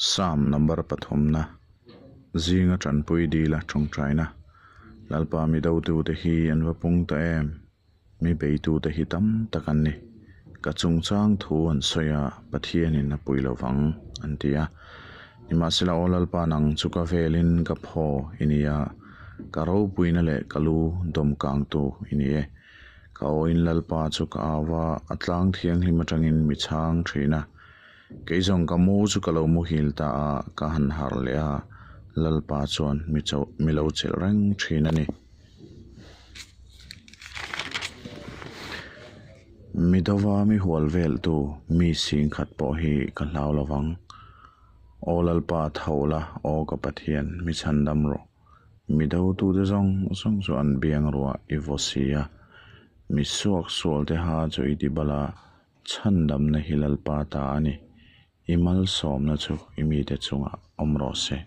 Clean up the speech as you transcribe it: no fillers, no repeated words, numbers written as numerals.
Psalm number pathumna zinga tanpui dila tawngtaina Lalpa mi dotute hi an va pung ta em? Mi beitute hi tam tak an ni. Ka chungchang thu an sawi a, Pathianin a pui lo vang, an ti a. Nimahsela aw Lalpa nang chu ka velin ka phaw i ni a, ka ropuina leh ka lu dawmkangtu i ni e. Ka awin Lalpa chu ka au va, a tlang thianghlim atangin mi chhang thin a. Kei zawng ka mu chu ka lo muhil ta a, ka han harh leh a, Lalpa chuan mi cho mi lo chelh reng thin a ni. Mi dova mi hual veltu mi sing khat pawh hi ka hlau lo vang. Aw Lalpa tho la, aw ka Pathian, mi chhandam rawh. Mi dotute zawng zawng chu an biang ruah i vaw si a, mi suak sualte ha chu i ti bal a, Chhandamna hi Lalpa ta a ni. I malsawmna chu i mite chungah awm rawh se.